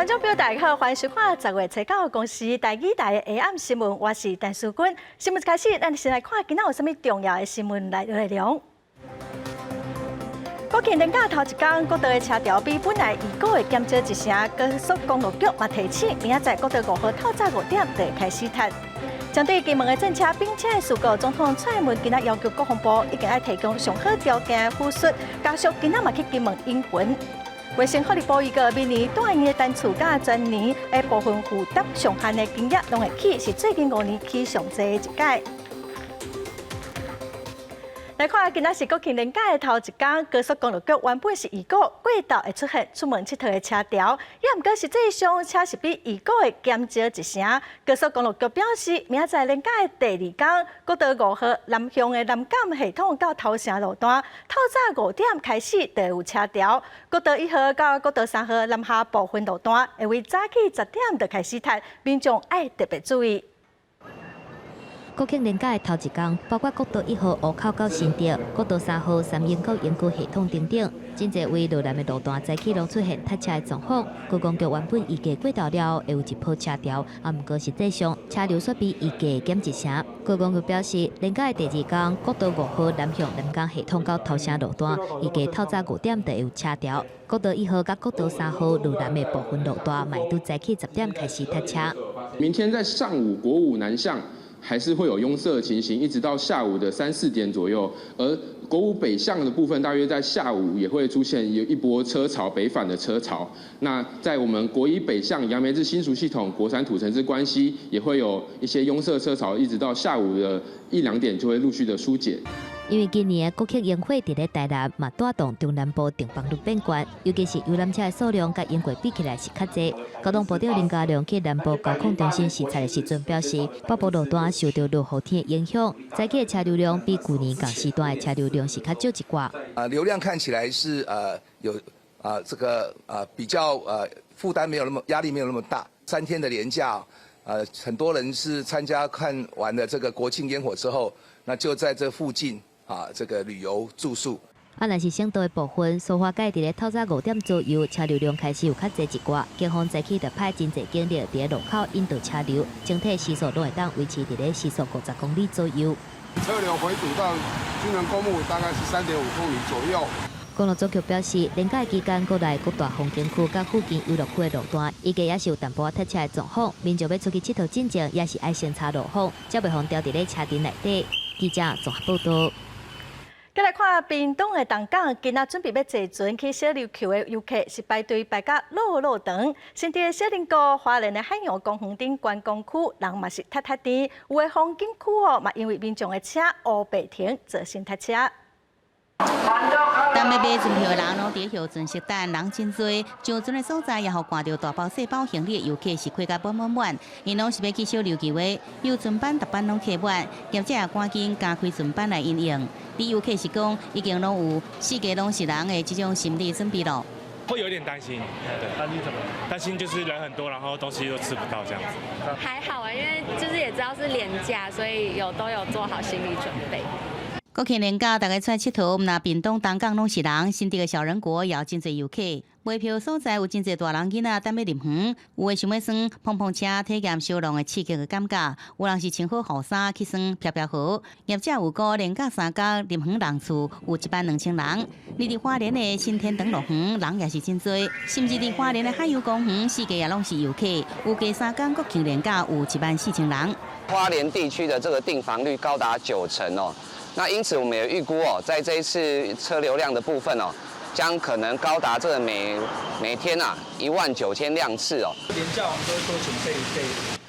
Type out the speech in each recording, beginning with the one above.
觀眾朋友大家好，歡迎收看10月初九公視台語台的下暗新聞，我是陳淑君。新聞開始，咱先來看今仔有啥物重要的新聞來內容。國慶連假頭一工，國道的車潮比本來預估的減少一成。高速公路局嘛提醒，明仔載國道五號透早5點就會開始塞。針對金門的戰車兵車事故，總統蔡英文今仔要求國防部一定愛提供上好條件的撫恤，家屬今仔嘛去金門引魂。衛生福利部預告，明年住院的單次佮全年的部分負擔上限的金額攏會起，是最近5年起上濟的一擺。來看，今仔是國慶連假的頭一工，高速公路局原本是預估過晝會出現出門𨑨迌的車潮，也毋過實際上車是比預估的減少一成。高速公路局表示，明仔載連假的第二工，國道五號南向的南港系統到頭城路段，透早五點開始就會有車潮；國道1號到國道3號南下部分路段，會為早起10點就開始塞，民眾愛特別注意。國慶連假的頭一工，包括國道1號湖口到新竹、國道3號三鶯到鶯歌系統等等，真濟位落南的路段早起攏出現塞車的狀況。高公局原本預計過晝了後會有一波車潮，啊，毋過實際上車流煞比預計減一成。高公局表示，連假的第二工，國道5號南向南港系統到頭城路段，預計透早五點就會有車潮。國道1號佮國道3號路南的部分路段，嘛會佇早起10點開始塞車。明天在上午國五南向，還是會有擁塞的情形，一直到下午的三四點左右。而國五北向的部分，大約在下午也會出現一波車潮，北返的車潮。那在我們國一北向楊梅至新竹系統、國三土城至關西，也會有一些擁塞車潮，一直到下午的一兩點就會陸續的疏解。因為今年的國慶煙火佇咧台南，嘛帶動中南部訂房率變懸，尤其是遊覽車的數量，佮往過比起來是較濟。交通部長林佳龍去南部交控中心視察的時陣表示，北部路段受著落雨天的影響，早起的車流量比舊年仝時段的車流量是較少一寡。啊，流量看起來是有啊這個啊比較負擔沒有那麼壓力沒有那麼大。3天的連假，很多人是參加看完了這個國慶煙火之後，那就在這附近啊，這個旅遊住宿。啊，若是省道的部分，蘇花改佇咧透早5點左右，車流量開始有較濟一寡，警方早起就派真濟警力佇咧路口引導車流，整體時速攏會當維持佇咧時速50公里左右。車流回堵到軍人公墓大概是3.5公里左右。公路總局表示，連假期間國內各大風景區佮附近遊樂區的路段，預計也是有淡薄仔塞車的狀況。民眾欲出去𨑨迌進前，也是愛先查路況，才袂予牢佇咧車陣內底。記者綜合報道。再來看屏東的東港，今仔準備欲坐船去小琉球的遊客是排隊排甲落落長。甚至小林谷、花蓮的海洋公園等觀光區，人嘛是塞塞甜。有的風景區哦，嘛因為民眾的車烏白停，造成塞車。踮咧買船票的人攏佇歇船室等，人真濟。上船的所在也予看著大包細包行李的遊客是開甲滿滿滿，𪜶攏是欲去小琉球的。遊船班逐班攏客滿，業者也趕緊加開船班來因應。佇遊客是講，已經攏有四界攏是人的這種心理準備咯。會有點擔心，對。擔心什麼？擔心就是人很多，然後東西都吃不到這樣子。還好啊，因為就是也知道是連假，所以有都有做好心理準備。國慶連假，大家出來𨑨迌，毋但屏東東港攏是人，新竹的小人國也有真濟遊客。買票所在有真濟大人囡仔等欲入園，有的想欲耍碰碰車，體驗燒浪的刺激的感覺；有人是穿好雨衫去耍飄飄河。業者預估連假3工入園人次有1萬2千人。而佇花蓮的新天堂樂園人也是真濟，甚至佇花蓮的海遊公園四界也攏是遊客。預計3工國慶連假有1萬4千人。花蓮地區的這個訂房率高達9成哦。那因此我們也預估哦，在這一次車流量的部分哦，將可能高達這個每天啊1萬9千輛次哦。連假我們都會多準備一倍。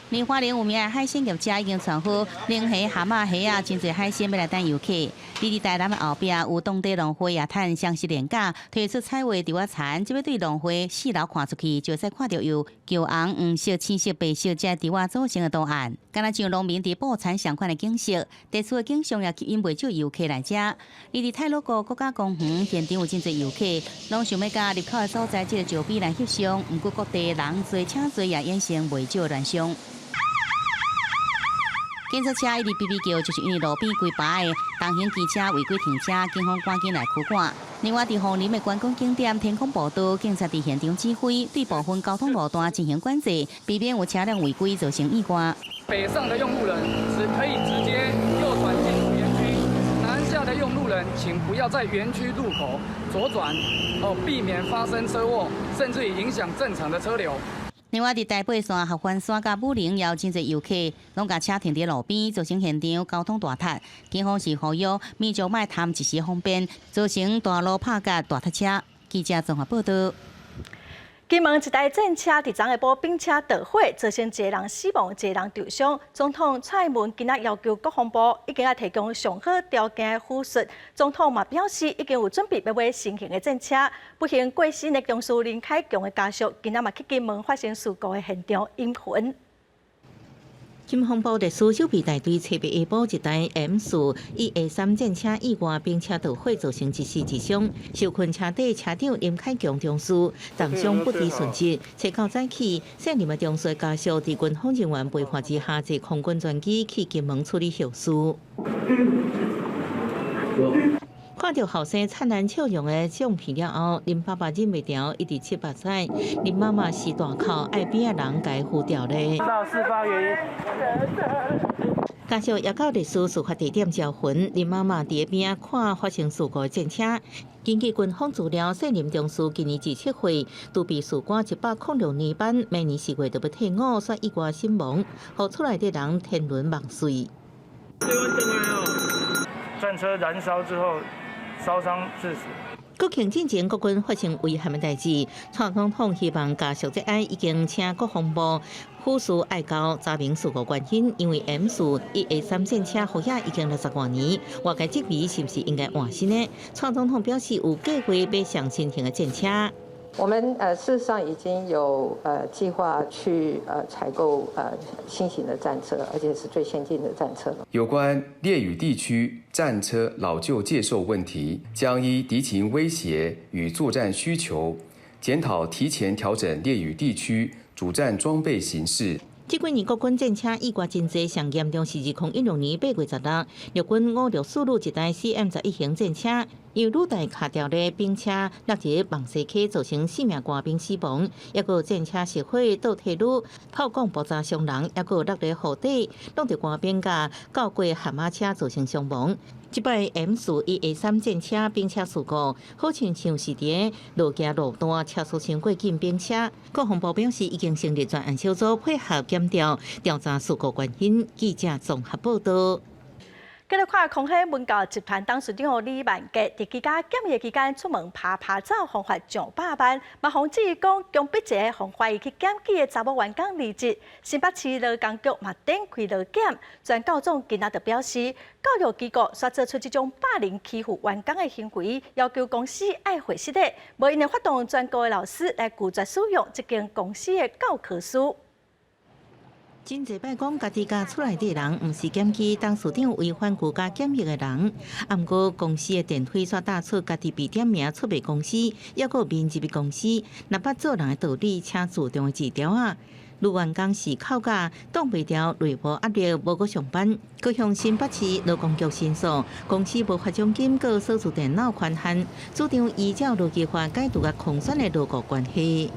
連花蓮有名的海鮮業者已經傳好，龍蝦、蛤蟆、蝦仔，真濟海鮮欲來等遊客。佇佇台南的後壁有當地農會也趁雙十連假推出彩畫稻仔田，這欲對農會四樓看出去，就會使看著由橘紅、黃色、青色、白色這稻仔組成的圖案，敢若像農民佇布田仝款的景色。地區的景象也吸引袂少遊客來遮。而佇太魯閣國家公園現場有真濟遊客，攏想欲佮入口的所在這個石碑來翕相，毋過各地人濟車濟也衍生袂少亂象。警察車一直嗶嗶叫，就是因為路邊規排的重型機車違規停車，警方趕緊來驅趕。另外，佇雲林的觀光景點天空步道，警察佇現場指揮，對部分交通路段進行管制，避免有車輛違規造成意外。北上的用路人只可以直接右轉進入園區，南下的用路人請不要在園區入口左轉，哦，避免發生車禍，甚至於影響正常的車流。另外，佇台八線合歡山佮武陵也有真濟遊客，攏共車停佇路邊，造成現場交通大塞。警方是呼籲民眾莫貪一時方便，造成大路拍結大塞車。記者綜合報道。金門一台戰車佇昨下晡冰車著火，造成一个人死亡，一个人受傷。總統蔡英文今仔要求國防部已經愛提供上好條件的撫恤。總統嘛表示，已經有準備欲買新型的戰車。不幸過身的中士林凱強的家屬，今仔嘛去金門發生事故的現場引魂。金防部特殊守備大隊冊日下晡一台 M4 1A3戰車意外冰車著火，造成一死一傷。受困車底車長林凱強中士重傷不治殉職。初九早起，姓林的中士家屬佇軍方人員陪伴之下，坐空軍專機去金門處理後事。看著後生燦爛笑容的相片了後，林爸爸忍袂牢，一直拭目屎。林媽媽是大哭，愛邊仔人共伊扶牢咧。到事發原因。家屬也到歷史事發地點招魂，林媽媽佇邊仔看發生事故的戰車。根據軍方資料，姓林中士今年27歲，拄畢士官106年班，明年4月就欲退伍，煞意外身亡，予厝內底人天倫夢碎。戰車燃燒之後，燒傷致死。國慶進前，國軍發生遺憾的代誌，蔡總統希望家屬節哀，已經請國防部輔助愛交查明事故原因，因為 M4 1A3戰車服役已經60外年，外界質疑是毋是應該換新的？蔡總統表示有計劃買上新型的戰車。我們事實上已經有計劃去採購新型的戰車，而且是最先進的戰車。有關烈嶼地區戰車老舊借售問題，將依敵情威脅與作戰需求，檢討提前調整烈嶼地區主戰裝備形勢。這幾年國軍戰車意外真濟，上嚴重是2016年8月16，陸軍564旅一台 CM-11型戰車，因為履帶卡著咧冰車落入望西溪，造成四名官兵死亡。抑閣戰車失火倒退嚕，炮管爆炸傷人，抑閣落咧河底，弄著官兵共轎過悍馬車造成傷亡。這擺 M4 1A3戰車冰車事故，好親像是佇路行路段車速傷過緊冰車。國防部表示已經成立專案小組，配合檢調調查事故原因。記者綜合報道。繼續看鴻海文教集團董事長李萬杰，佇居家檢疫期間出門趴趴走，予罰上百萬，嘛予質疑講強迫一个予懷疑去檢舉的查某員工離職。新北市勞工局嘛展開勞檢，全教總今仔就表示，教育機構煞做出這種霸凌欺負員工的行為，要求公司愛回實的，無𪜶會發動全國的老師來拒絕使用這間公司的教科書。真濟擺講，家己佮厝內底人，毋是檢舉董事長違反居家檢疫的人。啊，毋過公司的電梯煞打出家己被點名出賣公司，抑閣面入去公司，若捌做人的道理，請自重的字條仔。女員工是哭甲擋袂牢內部壓力，無閣上班，閣向新北市勞工局申訴，公司無發獎金，閣鎖住電腦權限，主張依照勞基法解除佮空選的勞雇關係。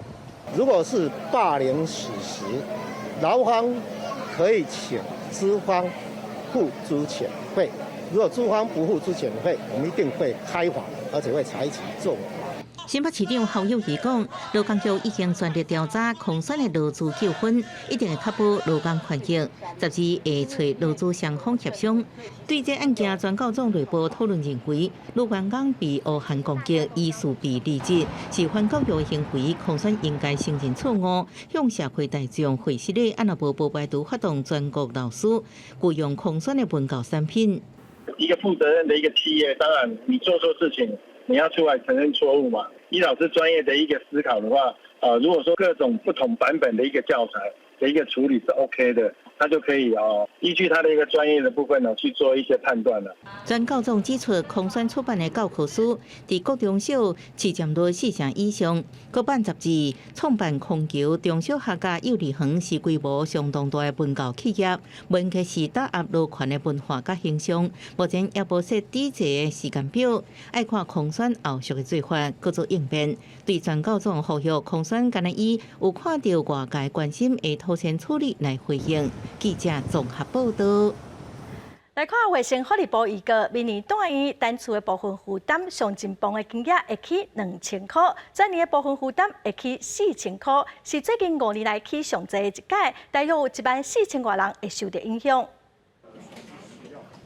如果是霸凌屬實，勞方可以請資方付資遣費，如果資方不付資遣費，我們一定會開罰，而且會採取重罰。新北市長侯友宜講，勞工局已經全力調查空選的勞資糾紛，一定會確保勞工權益，十二會揣勞資雙方協商。對這案件，全教總內部討論認為，女員工被烏函攻擊，疑似被離職，是反教育行為，空選應該承認錯誤，向社會大眾解釋的，按若無無排除發動全國老師拒用空選的文教產品。一個負責任的一個企業，當然你做錯事情，你要出來承認錯誤嘛。以老師專業的一個思考的話，如果說各種不同版本的一個教材的一個處理是 OK 的，他就可以哦，依據他的一個專業的部分呢去做一些判斷了。全教總指出，空選出版的教科書，佇國中小市佔率四成以上。國版雜誌創辦空橋中小學佮幼兒園是規模相當大的文教企業，問題是打壓羅權的文化佮形象，目前也無設抵制的時間表，愛看空選後續的做法，閣做應變。對全教總呼籲空選敢若伊有看著外界關心，會妥善處理來回應。記者綜合報道。來看衛生福利部預告，明年住院單次的部分負擔上盡磅的金額會起2000箍，全年的部分負擔會起4000箍，是最近5年來起上濟的一擺，大約有1萬4千外人會受著影響。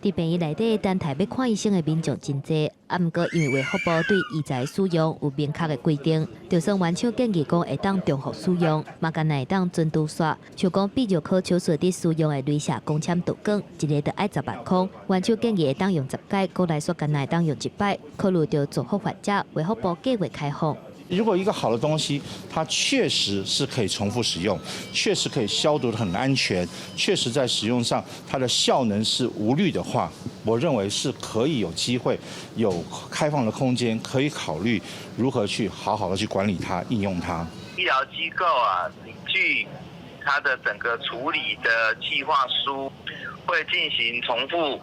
佇病院內底等待欲看醫生的民眾真濟，啊，毋過因為衛福部對醫材使用有明確的規定，就算原廠建議講會當重複使用，嘛干焦會當準拄煞。像講泌尿科手術佇使用的雷射光纖導管，一个就愛10萬箍，原廠建議會當用10擺，閣來煞干焦會當用一擺，考慮著造福患者，衛福部計劃開放。如果一個好的東西，它確實是可以重複使用，確實可以消毒得很安全，確實在使用上它的效能是無慮的話，我認為是可以有機會有開放的空間，可以考慮如何去好好的去管理它、應用它。醫療機構啊，依據它的整個處理的計劃書，會進行重複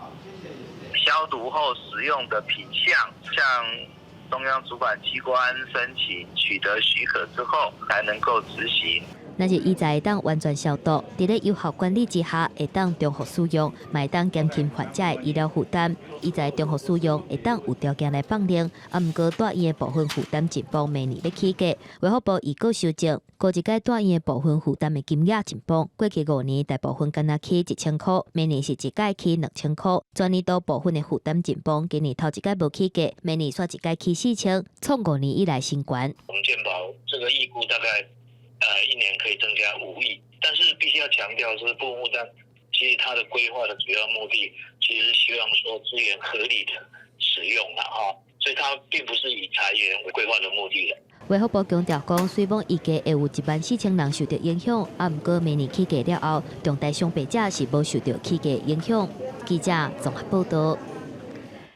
消毒後使用的品項，向中央主管機關申請取得許可之後，才能夠執行。若是醫材會當完全消毒，佇咧有效管理之下，會當重複使用，嘛會當減輕患者的醫療負擔。醫材重複使用會當有條件來放靈，啊，毋過住院的部分負擔一磅明年欲起價，衛福部預告修正，過一擺住院的部分負擔的金額一磅，過去5年大部分敢若起1000箍，明年是一擺起2000箍，全年度部分的負擔一磅，今年頭一擺無起價，明年煞一擺起4000，創5年以來新懸。我們健保這個預估大概一年可以增加5億，但是必須要強調，是部分負擔，其實它的規劃的主要目的，其實是希望說資源合理的使用啦，哈，所以它並不是以裁員為規劃的目的的。衛福部強調講，雖罔預計會有1萬4千人受著影響，啊，毋過明年起價了後，重大傷病者是無受著起價影響。記者綜合報道。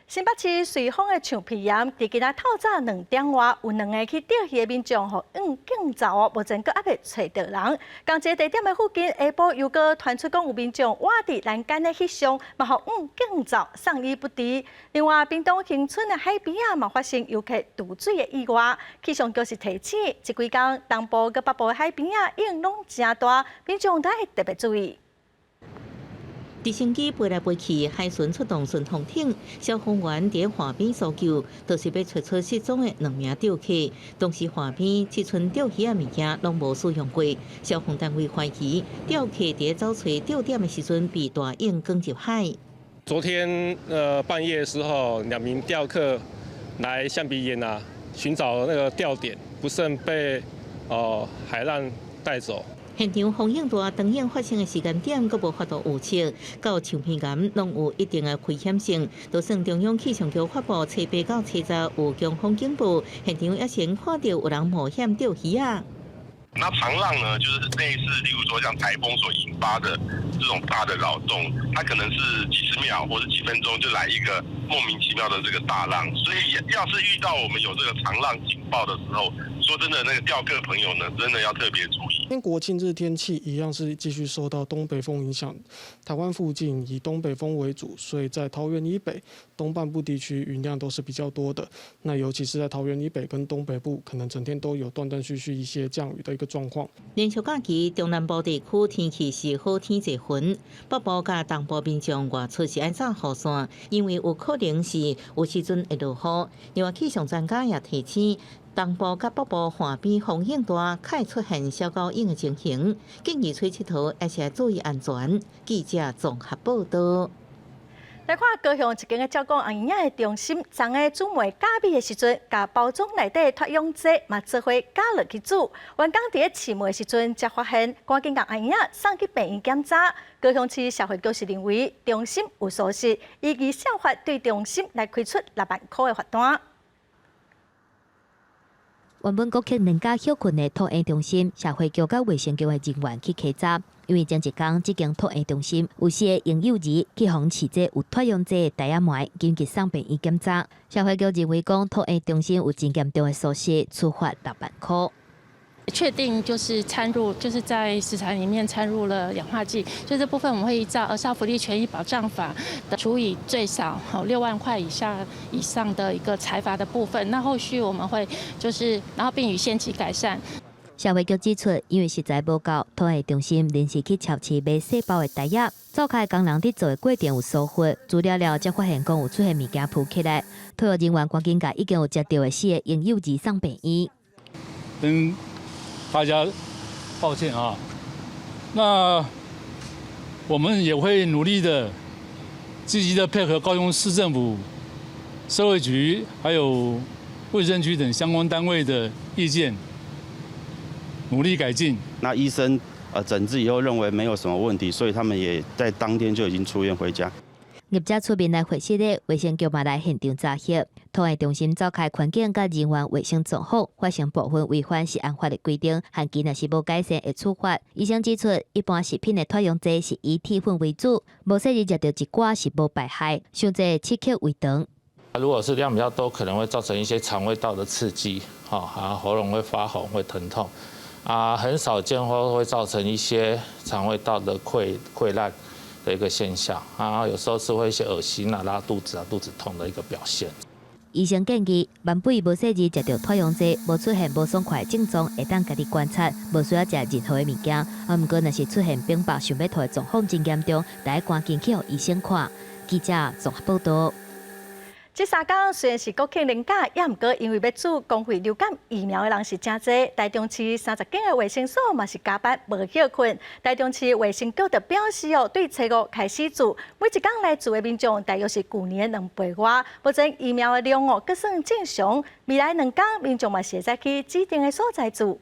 新北市瑞芳的橡皮岩，佇今仔透早2點外，有兩个去釣魚的民眾，予湧徑走哦，目前閣猶未揣著人。仝一个地點的附近，下晡又閣傳出講有民眾倚佇欄杆的翕相，嘛予湧徑走送醫不治。另外，屏東恆春的海邊仔嘛發生遊客墮水的意外，氣象局是提醒，這幾工東部佮北部的海邊仔湧攏誠大，民眾都愛特別注意。直升機飛來飛去，海巡出動順風艇，消防員佇岸邊搜救，就是欲揣出失蹤的兩名釣客。當時岸邊這陣釣魚的物件攏無使用過，消防單位懷疑釣客佇走揣釣點的時陣被大湧捲入海。昨天半夜的時候，兩名釣客來象鼻岩啊尋找那個釣點，不慎被海浪帶走。現場風湧大，當湧發生的時間點，閣無法度預測，到橡皮岩攏有一定的危險性。就算中央氣象局發布初八到初十有強風警報，現場也先看著有人冒險釣魚仔。那長浪呢，就是類似，例如說像颱風所引發的這種大的擾動，它可能是幾十秒或者幾分鐘就來一個莫名其妙的這個大浪。所以要是遇到我們有這個長浪警報的時候，說真的，那個釣客朋友呢，真的要特別注意。今天國慶日天氣一樣是繼續受到東北風影響，台灣附近以東北風為主，所以在桃園以北、東半部地區雲量都是比較多的。那尤其是在桃園以北跟東北部，可能整天都有斷斷續續一些降雨的一個狀況。連續假期，中南部地區天氣是好天濟雲，北部佮東部民眾外出是愛罩雨傘，因為有可能是有時陣會落雨。另外，氣象專家也提醒，東部佮北部岸邊風湧大，較會出現小高湧的情形，建議出𨑨迌還是愛注意安全。記者綜合報道。來看高雄一間的照顧紅嬰仔的中心，昨昏煮糜咖米的時陣，共包裝內底脫氧劑嘛做伙加落去煮。員工佇咧試糜的時陣，才發現，趕緊共紅嬰仔送去病院檢查。高雄市社會局是認為中心有疏失，依據社法對中心來開出6萬箍的罰單。原本國慶連假歇睏的托嬰中心，社會局佮衛生局的人員去稽查，因為前一工這間托嬰中心有四个嬰幼兒去予飼這有脫氧劑的袋仔糜，緊急送病院檢查。社會局認為講托嬰中心有真嚴重的疏失，處罰6萬箍。確定就是摻入，就是在食材裡面摻入了氧化劑，所以這部分我們會依照《兒少福利權益保障法》的處以最少6萬塊以下以上的一個裁罰的部分。那後續我們會就是然後並予限期改善。社會局指出，因為食材無夠，托嬰中心臨時去超市買細包的袋仔，灶跤的工人佇做的過程有疏忽，煮了了才發現講有出現物件浮起來，托育人員趕緊共已經有食著的四个嬰幼兒送病院。跟大家抱歉啊，那我們也會努力的，積極的配合高雄市政府、社會局還有衛生局等相關單位的意見，努力改進。那醫生診治以後認為沒有什麼問題，所以他們也在當天就已經出院回家。業者出面來回釋的，衛生局嘛來現場查核，托嬰中心灶跤環境佮人員衛生狀況發生部分違反食安法的規定，限期若是無改善會處罰。醫生指出，一般食品的脫氧劑是以鐵粉為主，無細膩食著一寡是無排害，傷濟刺激胃腸。如果是量比較多，可能會造成一些腸胃道的刺激，哈，啊喉嚨會發紅、會疼痛，啊很少見會造成一些腸胃道的潰爛的一個現象，啊，有時候是會一些噁心啊、拉肚子啊、肚子痛的一個表現。醫生建議，萬不無細膩食著脫氧劑，無出現無爽快的症狀，會當家己觀察，無需要食任何的物件。啊，毋過若是出現反腹、想欲吐的狀況真嚴重，著愛趕緊去予醫生看。記者綜合報道。這三工雖然是國慶連假，也毋過因為欲注公費流感疫苗的人是誠濟，台中市30間的衛生所嘛是加班無歇睏。台中市衛生局就表示哦，對初五開始注，每一工來注的民眾大約是舊年兩倍外。目前疫苗的量哦，閣算正常。未來2工民眾嘛是會使去指定的所在注。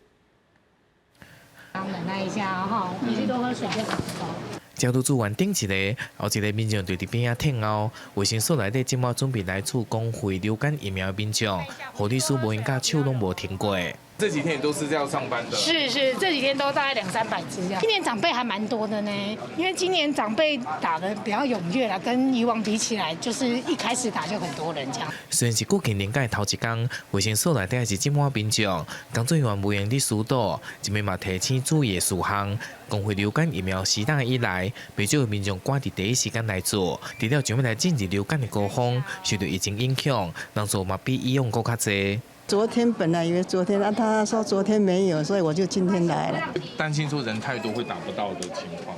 忍耐一下哈，回去多喝水就好了。才拄注完頂一个，後一个民眾就佇邊仔等候。衛生所內底這馬準備來注公費流感疫苗的民眾，護理師無閒佮手攏無停過。這幾天也都是這樣上班的。是是，這幾天都大概兩三百支這樣。今年長輩還蠻多的呢，因為今年長輩打得比較踴躍啦，跟以往比起來，就是一開始打就很多人這樣。雖然是國慶連假頭一工，衛生所內底還是擠滿民眾，工作人員無閒佇疏導，這邊嘛提醒注意的事項。公費流感疫苗施打以來，袂少民眾趕佇第一時間來注，除了準備來進入流感的高峰，受著疫情影響，人數嘛比以往閣較濟。昨天本來以為昨天，啊，他說昨天沒有，所以我就今天來了。擔心說人太多會打不到的情況，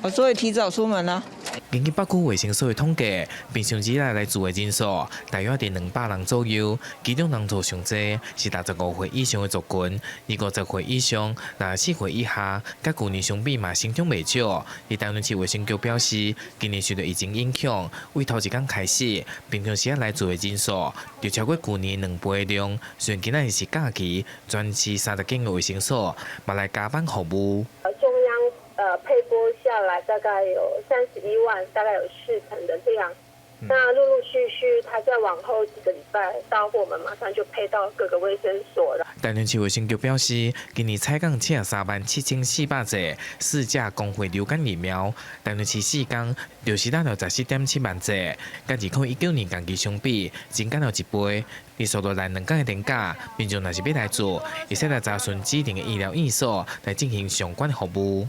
我所以提早出門啦。根據北區衛生所的統計，平常時來注的人數大約佇200人左右，其中人數上濟是65歲以上的族群，而50歲以上、64歲以下，佮舊年相比嘛，成長袂少。佇台中市衛生局表示，今年受著疫情影響，為頭一工開始，平常時來注的人數就超過舊年兩倍量。雖然今仔日是假期，全市30間的衛生所嘛來加班服務。中央配撥下來大概有31萬，大概有4成的量。那陸陸續續，他再往後幾個禮拜到貨，我們馬上就配到各個衛生所了。台中市衛生局表示，今年採購73萬7400劑四價公費流感疫苗，台中市4工就施打了14.7萬劑，佮2019年同期相比，增加了一倍。佇續落來2工的連假，民眾若是欲來注，會使來查詢指定的醫療院所來進行相關服務。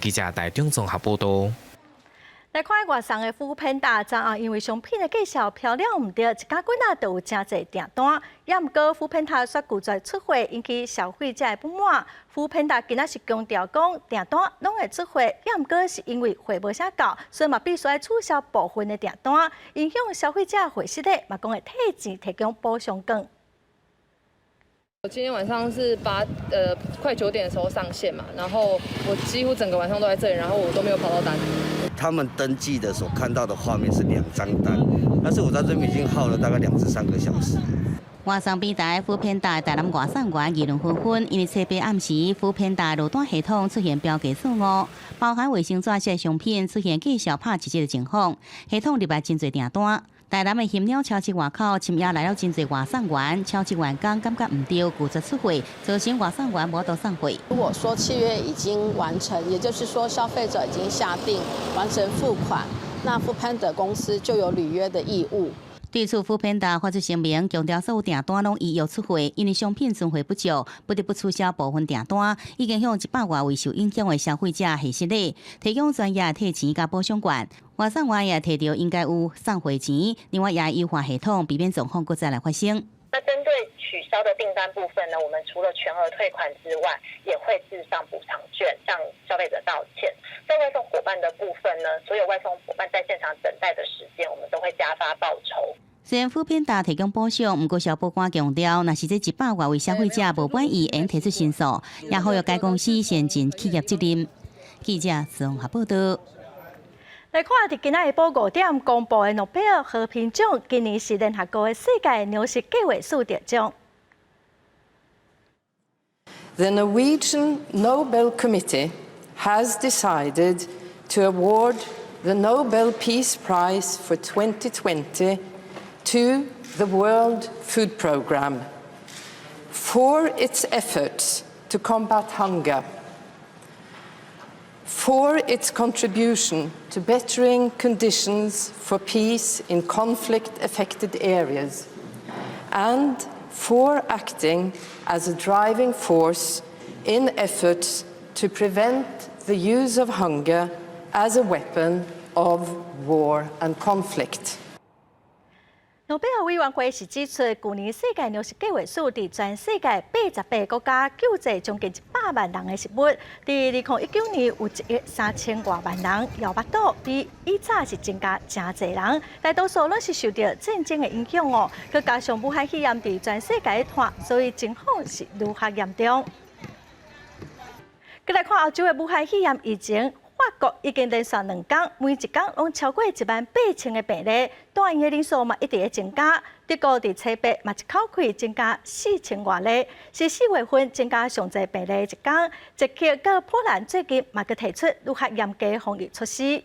記者台中綜合報道。來看外送的 foodpanda 昨暗，因為商品的介紹標了毋對，一家幾仔就有誠濟訂單。也毋過 foodpanda 煞拒絕出貨，引起消費者的不滿。foodpanda 今仔是強調講訂單攏會出貨，也毋過是因為貨無啥夠，所以嘛必須愛取消部分的訂單，影響消費者貨失的，嘛講會退錢提供補償券。我今天晚上是快9點的時候上線嘛，然後我幾乎整個晚上都在這裡，然後我都沒有跑到單。他們登記的所看到的畫面是2張單，但是我在這邊已經耗了大概2至3個小時。外送平台 foodpanda 台南外送員議論紛紛，因為初八暗時 foodpanda 落單系統出現標記錯誤，包含衛生紙這商品出現繼續拍一折的情況，系統入來真濟訂單。台南的鑫鳥超市外口深夜來了真濟外送員，超市員工感覺毋對，拒絕出貨，造成外送員無法度送貨。如果說契約已經完成，也就是說消費者已經下訂完成付款，那 foodpanda 公司就有履約的義務。對此，foodpanda 發出聲明，強調所有訂單攏依約出貨，因為商品存貨不足，不得不取消部分訂單，已經向100外位受影響的消費者賀失禮，提供專業退錢佮補償券。外送員也提著應該有送貨錢，另外也優化系統，避免狀況閣再來發生。那針對取消的訂單部分呢，我們除了全額退款之外，也會致上補償券向消費者道歉。在外送夥伴的部分呢，所有外送夥伴在現場等待的時間，我們都會加發報酬。雖然 foodpanda 提供補償，毋過消保官強調，若是這100外位消費者無滿意，會提出申訴，也呼籲該公司善盡企業責任。記者綜合報道。來看，佇今仔下晡5點公布的諾貝爾和平獎，今年是聯合國的世界糧食計劃署得獎。 The Norwegian Nobel Committee has decided to award the Nobel Peace Prize for 2020 to the World Food Programme for its efforts to combat hunger, for its contribution to bettering conditions for peace in conflict-affected areas, and for acting as a driving force in efforts to prevent the use of hunger as a weapon of war and conflict. 諾貝爾委員會是指出，舊年世界糧食計劃署佇全世界88個國家救濟將近100萬人的食物。佇2019年有1億3千外萬人枵腹肚，比以早是增加誠濟人。大多數攏是受著戰爭的影響哦，閣加上武漢肺炎佇全世界傳，所以情況是愈較嚴重。閣來看歐洲的武漢肺炎疫情。法國已經連續2工，每一工攏超過1萬8千個病例，住院的人數嘛一直咧增加。德國佇初八嘛一口氣增加4千外例，是4月份增加上濟病例的一工。捷克佮波蘭最近嘛閣提出愈較嚴格防疫措施。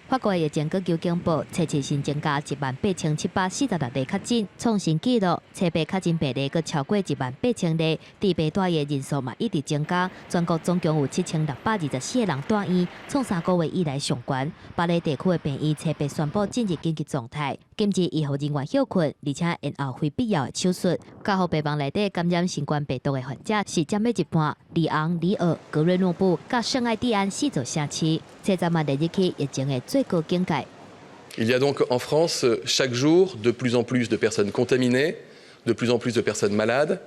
法國疫情閣求警報，初七新增加18,746例確診，創新紀錄。初八確診病例閣超過1萬8千例，治病住院人數嘛一直增加。全國總共有7624個人住院，創3個月以來上懸。巴黎地區的病院初八宣布進入緊急狀態，禁止醫護人員歇睏，而且延後非必要的手術。加護病房內底感染新冠病毒的患者是佔了一半。里昂、里爾、格瑞諾布佮聖埃蒂安四座城市，初十嘛列入去疫情的最高警戒。 Il y a donc en France chaque jour de plus en plus de personnes contaminées, de plus en plus de personnes malades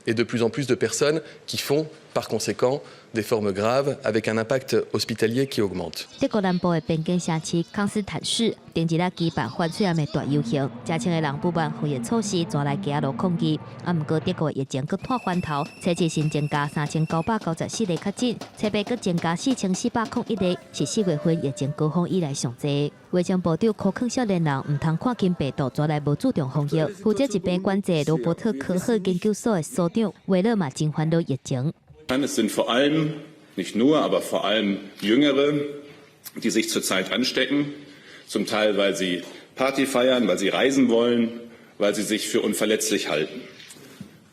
et de plus en plus de personnes qui font par conséquent des formes graves avec un impact hospitalier qui augmente。德國南部的邊境城市康斯坦市，頂一日舉辦反喙罨的大遊行，成千个人不滿防疫措施，跩來街仔路抗議。啊，毋過德國疫情閣湠翻頭，初七新增加3994例確診，初八閣增加4401例，是4月份疫情高峰以來上濟。衛生部長苦勸少年人毋通看輕病毒，跩來無注重防疫。負責疾病管制羅伯特科赫研究所的所長維勒嘛真煩惱疫情。 Es sind vor allem, nicht nur, aber vor allem Jüngere, die sich zurzeit anstecken, zum Teil, weil sie Party feiern, weil sie reisen wollen, weil sie sich für unverletzlich halten.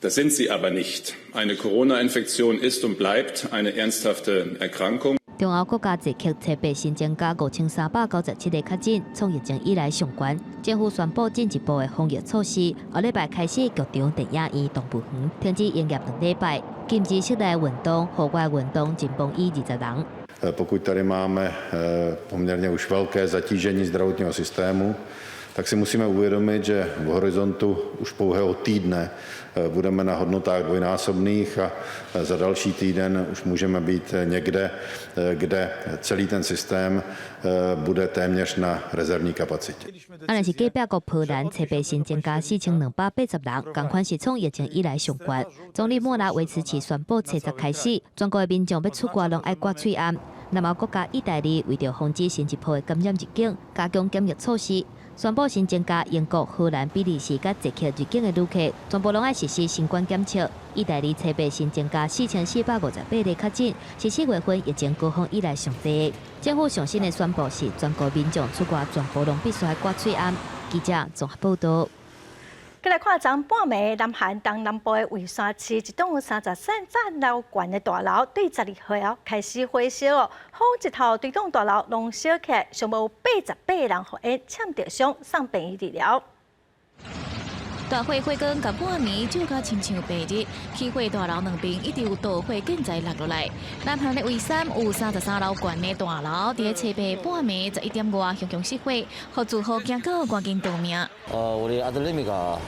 Das sind sie aber nicht. Eine Corona-Infektion ist und bleibt eine ernsthafte Erkrankung. 中歐國家捷克初八新增加5397例確診，創疫情以來上懸。政府宣布進一步的防疫措施，後禮拜開始，劇場、電影院、動物園停止營業2禮拜，禁止室內運動、戶外運動，盡磅以20人。 Pokud tady máme poměrně už velké zatížení zdravotního systému, tak si musíme uvědomit, že v horizontu už pouhého týdne budeme na hodnotách dvojnásobných a za další týden už můžeme být někde, kde celý ten systém bude téměř na rezervní kapacitě. 啊，若是隔壁國波蘭，初八新增加4280人，仝款是創疫情以來上懸。總理莫拉維茨奇宣布，初十開始，全國的民眾欲出國攏愛掛喙罨。南歐國家意大利為著防止新一波的感染入境，加強檢疫措施。宣布新增加英國、荷蘭、比利時佮捷克入境的旅客，全部攏愛實施新冠檢測。意大利初八新增加4458例確診，是4月份疫情高峰以來上濟。政府上新的宣布是，全國民眾出外全部攏必須愛掛喙罨。記者綜合報道。過來看，昨半暝，南韓東南部的蔚山市一棟33層樓懸的大樓，對12號開始火燒哦，風一頭規棟大樓攏燒起來，上無有88人予煙嗆著傷，送病院治療。大火火光共半暝照甲親像白日，起火大樓兩邊一直有導火建材落落來。南韓的蔚山有33樓懸的大樓，佇咧初八半暝11點外雄雄失火，予住戶驚到趕緊逃命。 우리 아들내미가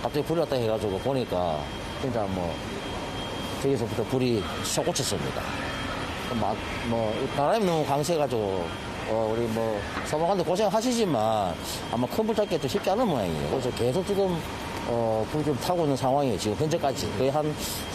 갑자기 불이 났다 해가지고 보니까 진짜 뭐 저기서부터 불이 솟구쳤습니다. 막 뭐 바람이 너무 강세가지고 우리 뭐 소방관도 고생하시지만 아마 큰 불 잡기가 좀 쉽지 않은 모양이에요. 그래서 계속 지금 불 좀 타고 있는 상황이에요. 지금 현재까지 거의 한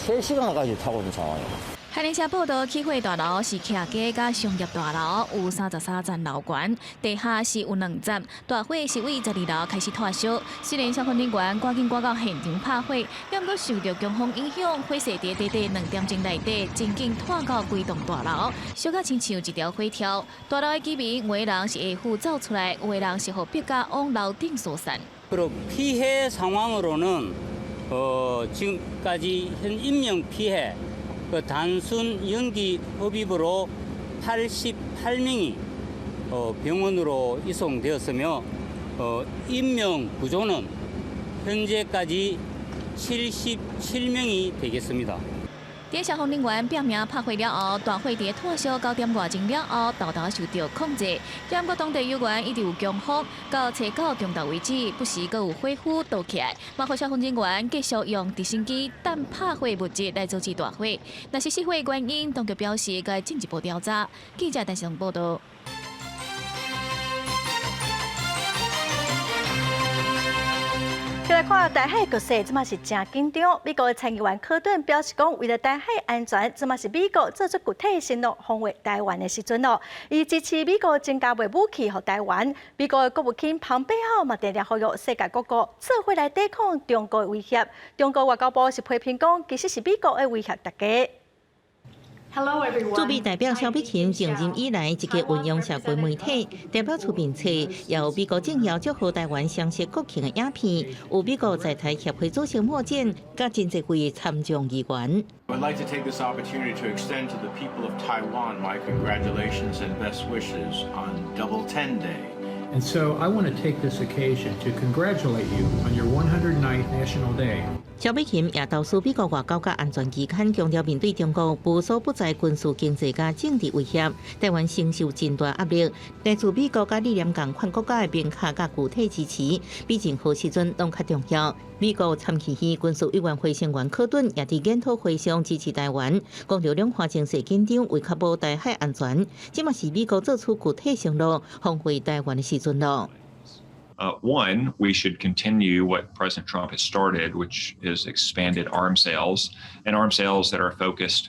3시간 가까이 타고 있는 상황이에요. 韓聯社報道，起火大樓是徛家佮商業大樓，有33層樓懸，地下是有兩層。大火是對12樓開始湠燒，雖然消防人員趕緊趕到現場拍火，猶閣受著強風影響，火勢佇短短2點鐘內底，真緊湠到規棟大樓，燒甲親像一條火柱。大樓的居民有的人是下昏走出來，有的人是予逼甲往樓頂疏散。 그리고 피해 상황으로는 지금까지 현 인명 피해 그 단순 연기 흡입으로 88명이 병원으로 이송되었으며 인명 구조는 현재까지 77명이 되겠습니다. 佇消防人員拼命拍火了後，大火佇湠燒9點外鐘了後，沓沓受著控制。不過當地有緣一直有強風，到初九中晝為止，不時閣有火雨倒起來。嘛予消防人員繼續用直升機彈拍火物質來阻止大火。若是失火原因，當局表示該進一步調查。記者陳勝報道。來看台海局勢，這馬是誠緊張。美國的參議員柯頓表示講，為了台海安全，這馬是美國做出具體承諾防衛台灣的時陣囉。伊支持美國增加賣武器予台灣。美國的國務卿龐貝奧嘛，定定呼籲世界各國做伙來抵抗中國的威脅。中國外交部是批評講，其實是美國咧威脅大家。 Hello everyone. 駐美代表蕭美琴上任以來，積極運用社群媒體，代表出面冊，也有美國政要祝賀台灣雙十國慶的影片，有美國在台協會主席莫健，佮真濟位參眾議員。 I'd like to take this opportunity to extend to the people of Taiwan my congratulations and best wishes on Double Ten Day. And so I want to take this occasion to congratulate you on your 109th National Day. 蕭美琴也投書美國外交佮安全期刊，強調面對中國無所不在軍事、經濟佮政治威脅，台灣承受真大壓力。來自美國佮理念仝款國家的明確佮具體支持，比任何時陣攏較重要。美國參議院軍事委員會成員柯頓也佇研討會上支持台灣，講著兩岸情勢緊張，為確保台海安全，這馬是美國做出具體承諾，防衛台灣的時陣囉。 One, we should continue what President Trump has started, which is expanded arms sales and arms sales that are focused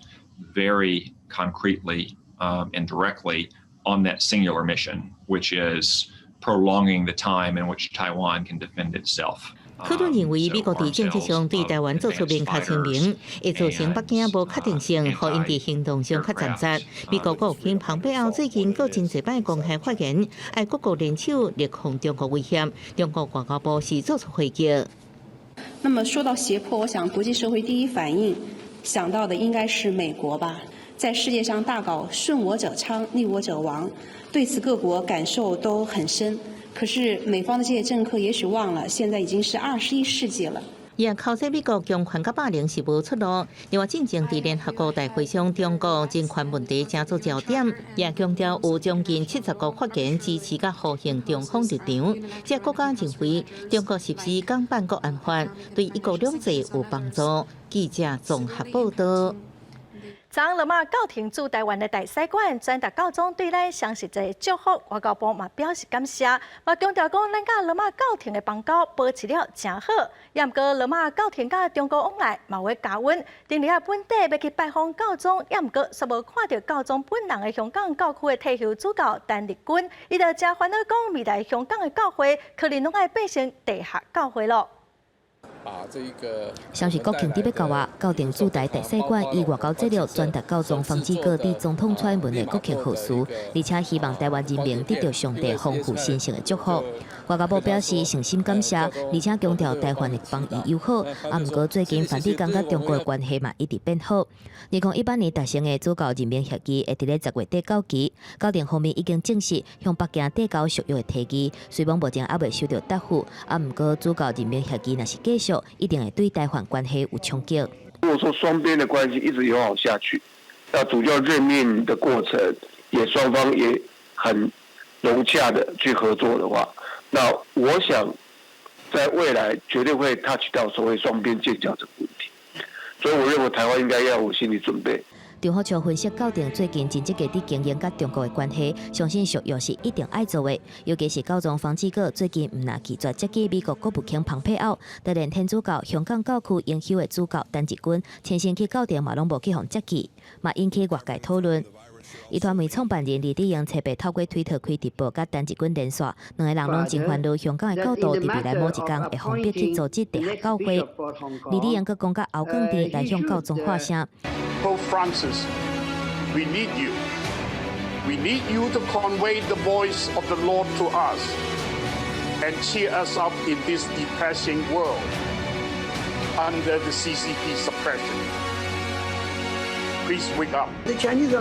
very concretely and directly on that singular mission, which is prolonging the time in which Taiwan can defend itself. 柯頓認為，美國佇政策上對台灣做出明確聲明，會造成北京無確定性，予𪜶佇行動上較掙扎。美國國務卿龐貝奧最近閣真濟擺公開發言，愛各國聯手力抗中國威脅。中國外交部是做出回擊。那麼說到脅迫，我想國際社會第一反應想到的應該是美國吧？在世界上大搞順我者昌，逆我者亡，對此各國感受都很深。可是美方的這些政客也許忘了，現在已經是21世紀了。伊也指責美國強權佮霸凌是無出路。另外，進前佇聯合國大會上，中國人權問題成做焦點，也強調有將近70國發言支持佮呼應中方立場。這國家認為中國實施港版國安法對一國兩制有幫助。記者綜合報道。昨羅馬教廷駐台灣的大使館轉達教宗對咱雙十節的祝福，外交部嘛表示感謝，嘛強調講咱佮羅馬教廷的邦交保持了誠好。也毋過羅馬教廷佮中國往來嘛會加溫。頂禮拜本地欲去拜訪教宗，也毋過煞無看著教宗本人的香港教區的退休主教陳日君，伊就誠煩惱講未來香港的教會可能攏愛變成地下教會囉。把這個消息國慶佇欲到啊，教廷駐台大使館以外交策略轉達教宗方濟各致總統蔡英文的國慶賀詞，而且希望台灣人民得著上帝豐富神聖的祝福。外交部表示誠心感謝，而且強調台灣的邦誼友好。啊，毋過最近梵蒂岡佮中國的關係嘛一直變好。2018年達成的主教任命協議會佇咧10月底到期，教廷方面已經正式向北京遞交續約的提議，雖罔目前猶未收著答覆。啊，毋過主教任命協議若是繼續，一定會對台灣關係有衝擊。如果說雙邊的關係一直友好下去，那主教任命的過程也雙方也很融洽的去合作的話，那我想在未來絕對會 touch 到所謂雙邊建交這個問題，所以我認為台灣應該要有心理準備。張福超分析，教廷最近真積極佇經營佮中國的關係，相信續約是一定愛做的。尤其是教宗方濟各最近毋但拒絕接見美國國務卿蓬佩奧，就連天主教香港教區榮休的主教陳日君，親身去教廷嘛攏無去予接見，嘛引起外界討論。壹傳媒創辦人黎智英冊閉透過推特開直播，佮陳日君連線，兩个人攏真煩惱香港的教徒佇未來某一天會予逼去組織地下教會。黎智英閣講佮歐鋼治來向教宗發聲。 Pope Francis, we need you. We need you to convey the voice of the Lord to us and cheer us up in this depressing world under the CCP suppression. Please wake up. The Chinese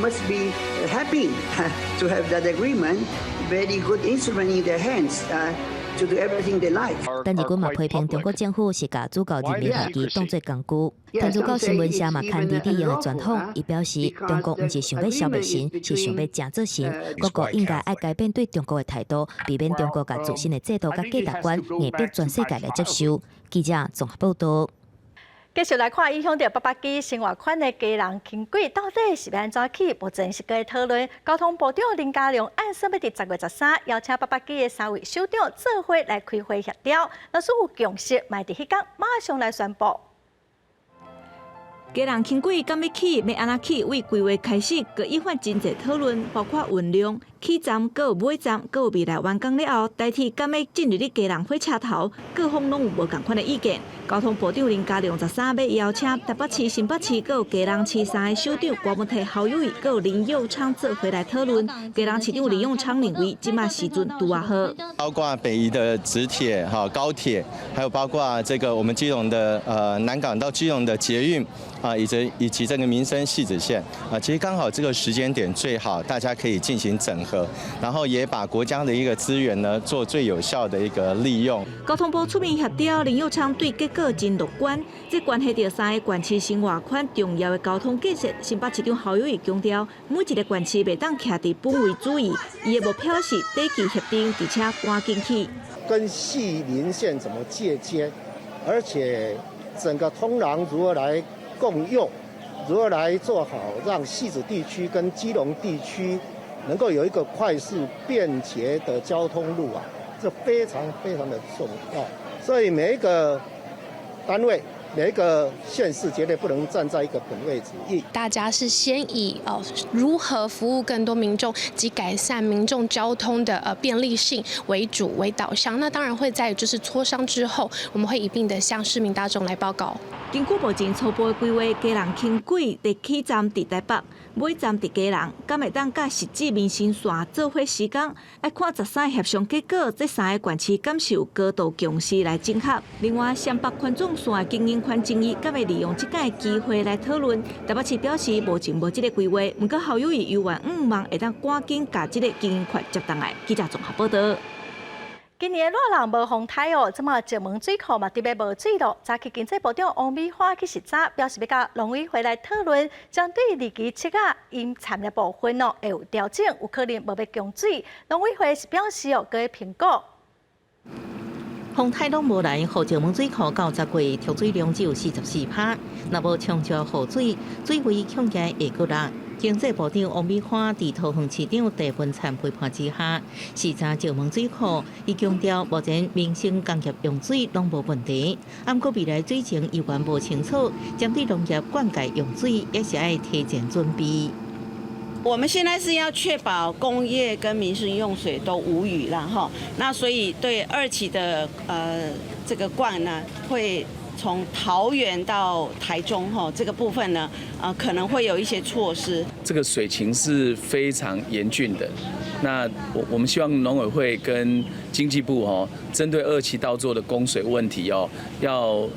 must be happy to have that agreement, very good instrument in their hands to do everything they like. 陳日君嘛批評中國政府是共主教任命協議當作工具。天主教新聞社嘛刊黎智英的專訪，伊表示中國毋是想欲消滅神，是想欲成做神。各國應該愛改變對中國的態度，避免中國共自身的制度佮價值觀硬逼全世界來接受。記者綜合報道。繼續來看影響著八百基生活圈的基隆輕軌到底是欲按怎起？目前是閣咧討論。交通部長林佳龍按算欲佇10月13邀請八百基的三位首長做伙來開會協調，若是有共識，嘛佇彼工馬上來宣布。基隆輕軌敢欲起，欲按怎起？對規劃開始，閣引發真濟討論，包括運量、起站、閣有尾站、閣有未來完工了後，台鐵敢欲進入咧基隆火車頭，各方攏有無仝款的意見。交通部長林佳龍十三欲邀請台北市、新北市、閣有基隆市三个首長郭文棣、侯友宜、閣有林右昌做伙來討論。基隆市長林右昌認為，這馬時陣拄仔好。包括北宜的直鐵、哈高鐵，還有包括這個我們基隆的南港到基隆的捷運。啊，以及這個民生汐止線啊，其實剛好這個時間點最好，大家可以進行整合，然後也把國家的一個資源呢做最有效的一個利用。交通部出面協調，林右昌對結果真樂觀。這關係著三个縣市生活圈重要的交通建設。新北市長侯友宜強調，每一个縣市袂當徛佇本位主義，伊的目標是短期協定，而且趕緊起。跟汐林線怎麼接接，而且整個通廊如何來共用，如何來做好，讓汐止地區跟基隆地區能夠有一個快速便捷的交通路啊，這非常非常的重要。所以每一個單位、每一個縣市絕對不能站在一個本位主義。大家是先以如何服務更多民眾及改善民眾交通的便利性為主為導向。那當然會在就是磋商之後，我們會一併的向市民大眾來報告。根據目前初步的規劃，基隆輕軌的起站佇台北，尾站佇基隆，敢會當佮汐止民生線做伙施工？愛看13協商結果，這三个縣市敢是有高度共識來整合。另外，雙北環狀線的經營權爭議，敢會利用這個機會來討論？台北市表示目前無這个規劃，毋過侯友宜猶原向望會當趕緊共這个經營權接轉來。記者綜合報道。今年熱人無風颱哦，這馬石門水庫嘛特別無水囉。早起經濟部長王美花去視察，表示欲佮農委會來討論，針對二期七仔淹蠶的部分哦，會有調整，有可能無欲供水。農委會是表示哦，閣咧評估。風颱攏無來，予石門水庫到10月蓄水量只有44趴。若無充足雨水，水位恐驚會閣落。經濟部長王美花佇桃園市長鄭文燦陪伴之下，視察石門水庫，伊強調目前民生工業用水攏無問題，毋過未來水情猶原無清楚，針對農業灌溉用水也是愛提前準備。我們現在是要確保工業跟民生用水都無虞啦，哈，那所以對二期的這個灌呢，會從桃園到台中哈，這個部分呢，可能會有一些措施。這個水情是非常嚴峻的，那我們希望農委會跟經濟部哦，針對二期稻作的供水問題哦，要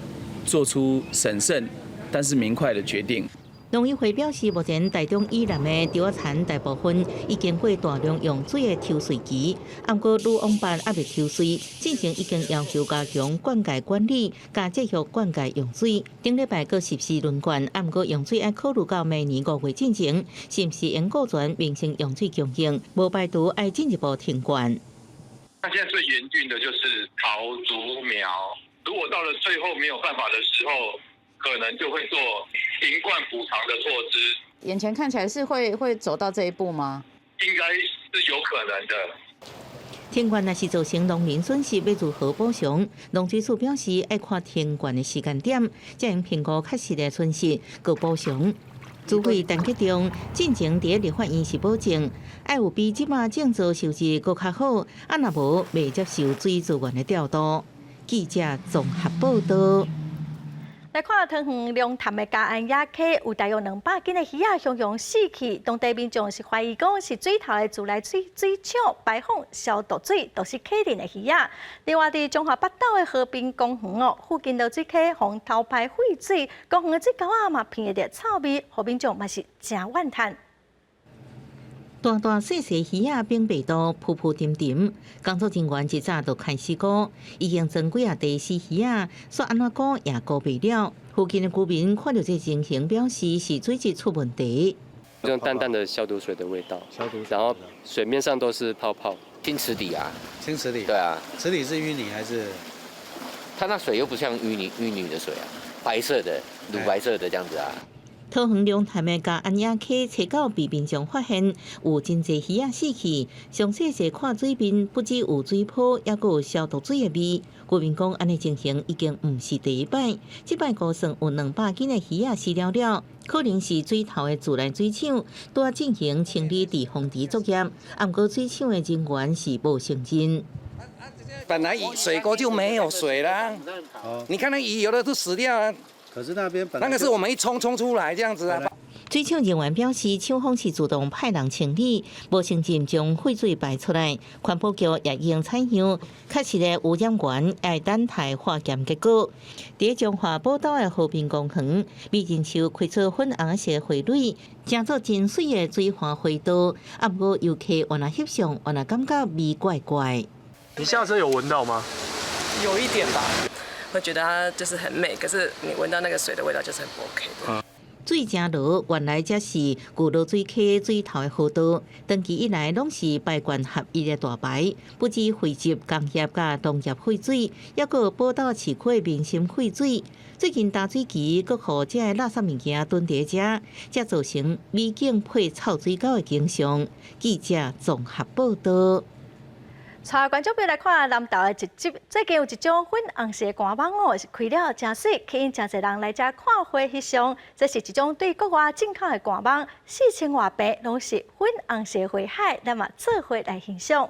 做出審慎但是明快的決定。農委會表示，目前台中以南的稻仔田大部分已經過大量用水的抽穗期，毋過呂王壩猶未抽穗，進前已經要求加強灌溉管理，加節約灌溉用水。頂禮拜閣實施輪灌，毋過用水愛考慮到明年5月進前，是毋是會顧全民生用水供應，無排除愛進一步停灌。那現在最嚴峻的就是桃竹苗，如果到了最後沒有辦法的時候，可能就會做停灌補償的措施。眼前看起來是會走到這一步嗎？應該是有可能的。停灌若是造成農民損失，欲如何補償？農水署表示，愛看停灌的時間點，才會評估確實的損失，閣補償。除非陳吉仲進前佇立法院是保證，愛有比這馬種作收入閣較好，啊若無袂接受水資源的調度。記者綜合報道。來看桃園龍潭的嘉安野溪，有大約200斤的魚仔雄雄死去，當地民眾是懷疑講是水頭的自來水水廠排放消毒水，毒死溪裡的魚仔。另外，佇彰化北斗的和平公園哦，附近濁水溪予偷排廢水，公園的水溝仔嘛鼻會著臭味，予民眾嘛是誠怨嘆。大大細細魚仔反白肚，浮浮沉沉。工作人員一早就開始估，已經裝幾仔袋死魚仔，煞按怎估也估袂了。附近的居民看著這情形，表示是水質出問題。這種淡淡的消毒水的味道，消毒，然後水面上都是泡泡。清池底啊，清池底，對啊，池底是淤泥還是？它那水又不像淤泥淤泥的水啊，白色的，乳白色的這樣子啊。桃園龍潭的嘉安野溪，初九被民眾發現有真濟魚仔死去，詳細細看水面，不只有水泡，猶閣有消毒水的味。居民講，按呢情形已經毋是第一擺，這擺估算有200斤的魚仔死了了，可能是水頭的自來水廠拄仔進行清理滯洪池作業，毋過水廠的人員是無承認。本來水溝就沒有水啦，你看那魚有的都死掉了。可是那邊本那個是我們一沖沖出來這樣子啊。水廠人員表示，廠方是自動派人清理，無承認將廢水排出來。環保局也已經採樣，確實的污染源愛等待化驗結果。佇彰化寶斗的和平公園，美人樹開出粉紅色花蕊，成做真媠的水花花朵。啊，毋過遊客原來翕相，原來感覺味怪怪。你下車有聞到嗎？有一點吧。會覺得它就是很美，可是你聞到那個水的味道就是很不 OK 的。水誠濁，原來這是舊濁水溪水頭的河道，長期以來攏是排灌合一的大排，不只匯集工業佮農業廢水，猶閣寶斗市區的民生廢水。最近焦水期，閣予這个垃圾物件囤佇遮，才造成美景配臭水溝的景象。記者綜合報道。帶觀眾朋友來看南投的一集，最近有一種粉紅色的官網哦，是開了誠媠，吸引誠濟人來遮看花翕相。這是一種對國外進口的官網，4000外坪攏是粉紅色花海，咱嘛做伙來欣賞。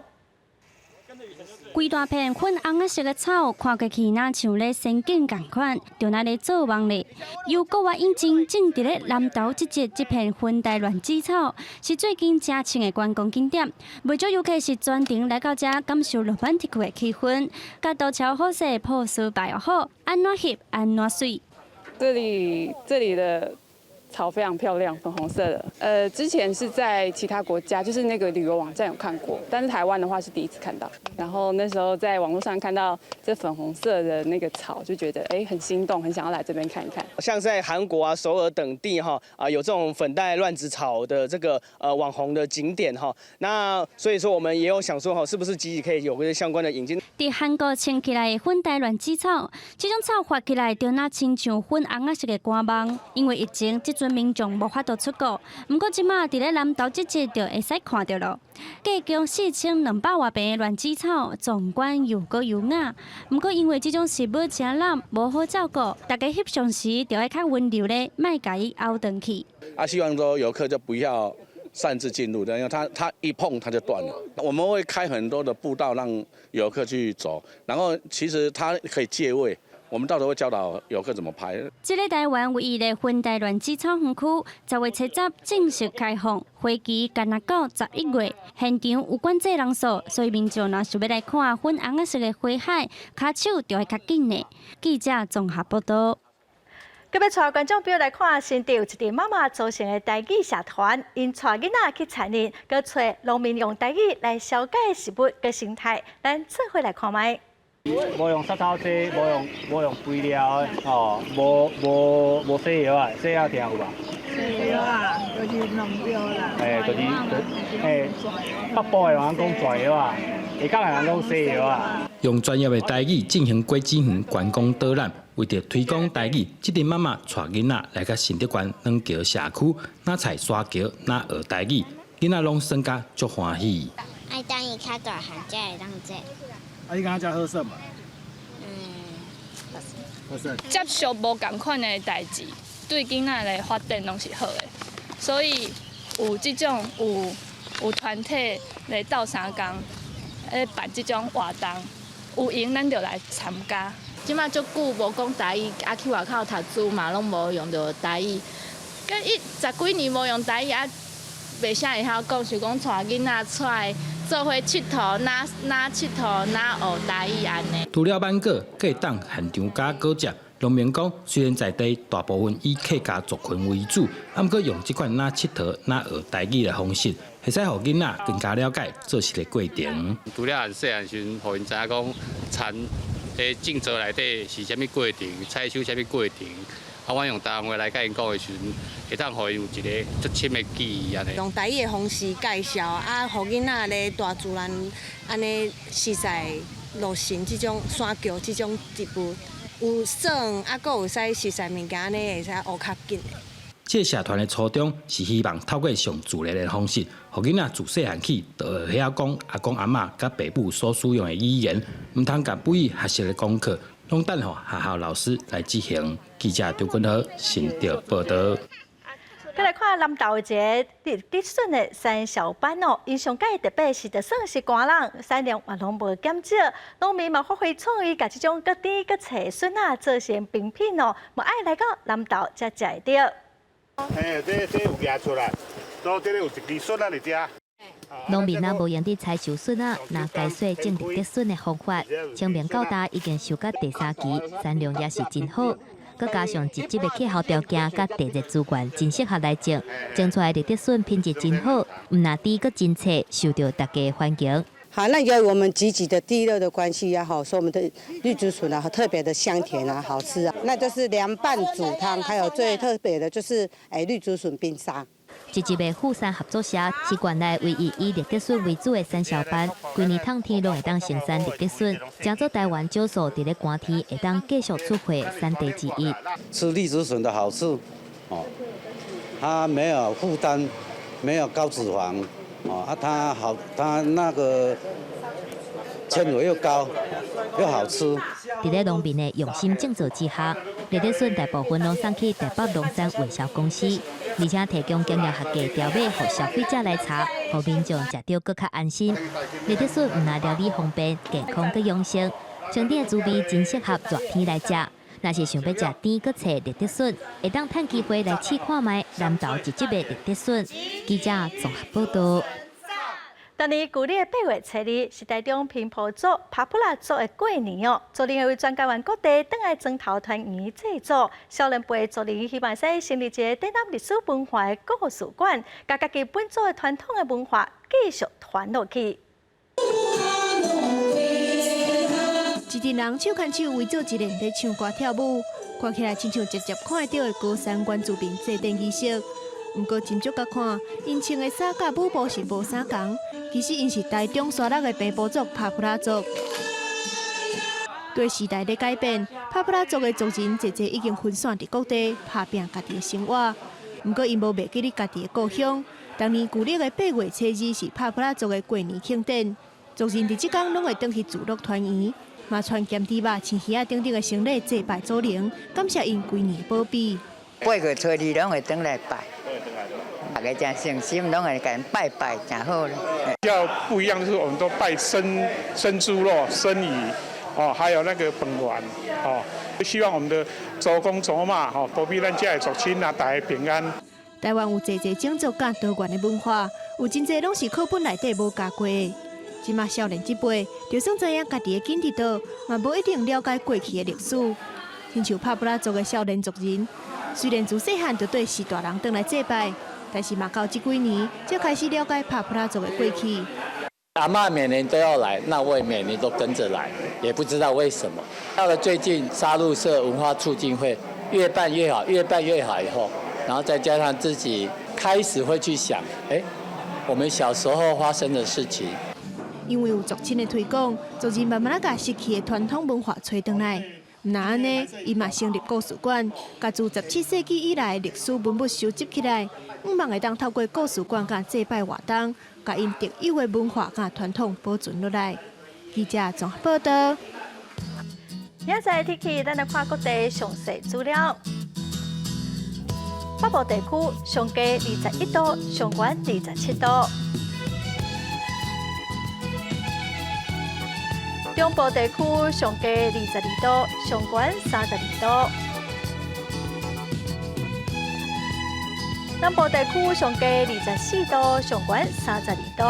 規大片粉紅色的草，看過去若像咧仙境仝款，就若咧做夢咧。由國外引進種佇咧南投這節這片粉黛亂子草，是最近誠興的觀光景點。袂少遊客是專程來到遮感受羅曼蒂克的氣氛，共杜橋好勢 pose 擺好，按怎翕按怎媠。這裡這裡的草非常漂亮，粉紅色的。之前是在其他國家，就是那個旅遊網站有看過，但是台灣的話是第一次看到。然後那時候在網絡上看到這粉紅色的那個草，就覺得很心動，很想要來這邊看一看。像在韓國啊、首爾等地哈啊，有這種粉黛亂子草的這個網紅的景點哈。那所以說我們也有想說哈，是不是積極可以有個相關的引進？佇韓國穿起來的粉黛亂子草，這種草發起來就若親像粉紅仔色的寒夢。因為疫情，這陣民眾無法度出國，毋過這馬佇咧南投這節就會使看著囉。計共4200外坪的亂子草，壯觀又閣優雅。毋過因為這種植物誠懶，無好照顧，大家翕相時就愛較溫柔咧，莫共伊拗斷去。啊，希望說遊客就不要擅自進入，因為他一碰它就斷了。我們會開很多的步道讓遊客去走，然後其實它可以借位。我們到時候會教導遊客怎麼拍。這个台灣唯一的粉黛亂子草園區，10月7日正式開放，會期干焦到11月。現場有管制人數，所以民眾若想欲來看粉紅仔色的花海，跤手就愛較緊的。記者綜合報道。閣欲帶觀眾朋友來看，新竹有一陣媽媽組成的台語社團，𪜶帶囡仔去田裡，閣揣農民用台語來紹介食物佮生態，咱做伙來看覓。無用殺草劑，無用肥料的，哦，無西藥啊，西藥聽有無？西藥啊，就是農藥啦。哎，就是哎，北部的人講蛇藥啊，下港的人講西藥啊。用專業的台語進行果子園觀光導覽，為著推廣台語，這陣媽媽帶囡仔來到新竹縣軟橋社區，若踩沙橋，若學台語，囡仔攏耍甲足歡喜。愛等伊較大漢才會當這。啊，你感覺這好耍無？嗯，好耍。接觸無仝款的代誌，對囡仔的發展攏是好的，所以有這種有團體來鬥相共，咧辦這種活動，有閒咱就來參加。這馬足久無講台語，啊去外口讀書嘛攏無用著台語，佮伊十幾年無用台語啊，袂啥會曉講，想講帶囡仔出來做伙𨑨迌，若若𨑨迌，若學台語按呢。除了芒果，閣會當現場加果汁。農民講，雖然在地大部分以客家族群為主，啊，毋過用這款若𨑨迌、若學台語的方式，會使予囡仔更加了解做穡的過程。除了按細漢時陣，予𪜶知影講田佇種作內底是啥物過程，採收啥物過程。啊，阮用台灣話來共𪜶講的時陣，會當予𪜶有一个足深的記憶按呢。用台語的方式介紹，啊，予囡仔咧大自然按呢熟似落成這種山腳這種植物，有耍，啊，閣有使熟似物件，按呢會使學較緊的。這個社團的初衷是希望透過上自然的方式，予囡仔自細漢起就會曉講阿公阿嬤佮爸母所使用的語言，毋通共母語學習的功課，攏等予學校老師來執行。記者張君和新竹報道。閣來看南投一个綠竹筍的產銷班哦，𪜶上蓋特別是，就算是寒冷，產量嘛攏無減少。農民嘛發揮創意，共這種閣甜閣脆的筍仔做成冰品哦，嘛愛來到南投才食會著。嘿，這有夯出來，所以這个有一支筍仔佇遮。農民若無閒佇採收筍仔，拿解說種綠竹筍的方法，清明到今已經收到第三期，產量也是真好。閣加上一級的氣候條件佮地熱資源，真適合來種，種出來的綠竹筍品質真好，毋但甜閣真脆，受著大家歡迎。好，那由於我們集集的地熱的關係也好，所以我們的綠竹筍啊，特別的香甜啊，好吃啊。那就是涼拌煮湯，還有最特別的就是綠竹筍冰沙。這一个富山合作社是縣內唯一以綠竹筍為主的產銷班，規年冬天攏會當生產綠竹筍，成做台灣少數佇咧寒天會當繼續出貨產地之一。吃綠竹筍的好處，哦，它沒有負擔，沒有高脂肪，哦，啊，它好，它那個纖維又高，又好吃。佇咧農民的用心種植之下，綠竹筍大部分攏送去台北龍山運銷公司，而且提供檢驗合格條碼，予消費者來查，予民眾食著閣較安心。綠竹筍毋但料理方便、健康閣養生，上頂的滋味真適合熱天來食。若是想欲食甜閣脆綠竹筍，會當趁機會來試看覓南投一級的綠竹筍。記者綜合報道。逐年舊曆的8月初2是台中平埔族帕普拉族的過年哦，族人會佇全台灣各地轉來莊頭團圓祭祖。少年輩族人希望會使成立一个展覽歷史文化的故事館，共家己本族的傳統的文化繼續傳落去。一陣人手牽手圍做一連咧唱歌跳舞，看起來親像直接看會著的高山原住民祭典儀式。毋過斟酌共看，𪜶穿的衫佮舞步是無啥仝，其實𪜶是台中沙鹿的平埔族帕普拉族。對時代咧改變，帕普拉族的族人濟濟已經分散佇各地，拍拚家己的生活。毋過𪜶無袂記得家己的故鄉。逐年舊曆的8月初2是帕普拉族的過年慶典，族人佇這工攏會轉去聚落團圓，嘛穿鹹豬肉、青魚仔等等的牲禮祭拜祖靈，感謝𪜶規年保庇。8月初2攏會轉來拜，大家誠誠心，攏會共𪜶拜拜，誠好咧。比較不一樣就是，我們都拜生生豬肉、生魚，哦，還有那個飯圓，哦，希望我們的祖公祖媽，吼，保庇咱遮的族親啊，大家平安。台灣有濟濟種族佮多元的文化，有真濟攏是課本內底無教過的。這馬少年這輩，就算知影家己的根佇佗，嘛無一定了解過去的歷史。親像帕普拉族的少年族人，雖然自細漢就綴序大人轉來祭拜，但是嘛到這幾年才開始了解帕普拉族的過去。阿嬤每年都要來，那我也每年都跟着來，也不知道為什麼。到了最近，沙鹿社文化促進會越辦越好，越辦越好以後，然後再加上自己開始會去想，哎，我們小時候發生的事情。因為有族親的推廣，族人慢慢仔共失去的傳統文化揣轉來。毋但按呢，𪜶嘛成立故事館，共自17世紀以來的歷史文物收集起來，向望會當透過故事館佮祭拜活動，共𪜶特有的文化佮傳統保存落來。記者綜合報道。明仔載天氣，咱來看各地詳細資料。北部地區上低21度，上懸27度。中部地區上低22度，上懸32度。南部地區上低24度，上懸32度。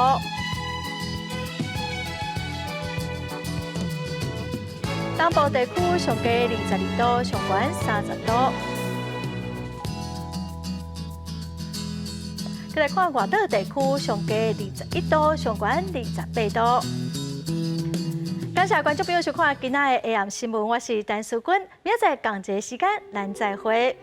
東部地區上低22度，上懸30度。再來看外島地區上低21度，上懸28度。感謝觀眾朋友收看今仔的下暗新聞，我是陳淑君，明仔載仝一个時間，咱再會。